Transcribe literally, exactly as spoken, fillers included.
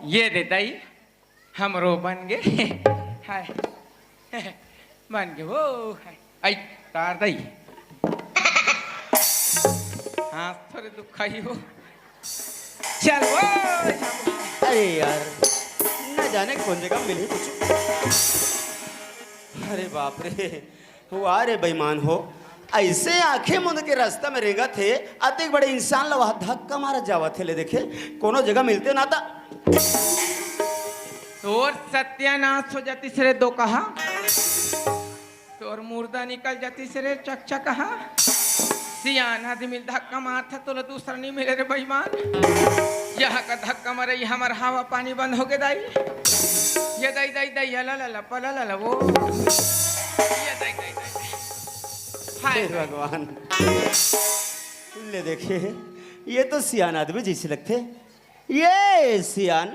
ये दे दाई, हमरो बन गे। हाय। बन गे वो। हाय। आई, तार दाई। हाँ, थोड़े दुखाई हो। चल वो। अरे यार, न जाने कौन जगह मिली कुछ। अरे बाप रे, वाह रे बेईमान हो, ऐसे आंखें मूंद के रास्ता में रेंगत हे, अतेक बड़े इंसान ला वहाँ धक्का मारत जावत हे। ले देखे, कोनो जगह मिलते ना ता। तोर सत्यानाश हो जातिस रे दोकहा। तोर मुर्दा निकल जातिस रे चकचकहा। सियान आदमी ल धक्का मारथा, तोला दूसरा नहीं मिले रे बेईमान। यहाँ का धक्का मारे, ये हमर हवा पानी बंद हो गे दाई। ये दाई, दाई, दाई, अला, ला, ला, पला, ला, ला, वो। ये दाई, दाई, दाई, दाई। हाय, हे भगवान, ले देखे, ये तो सियान आदमी जैसे लगथे। ये सियान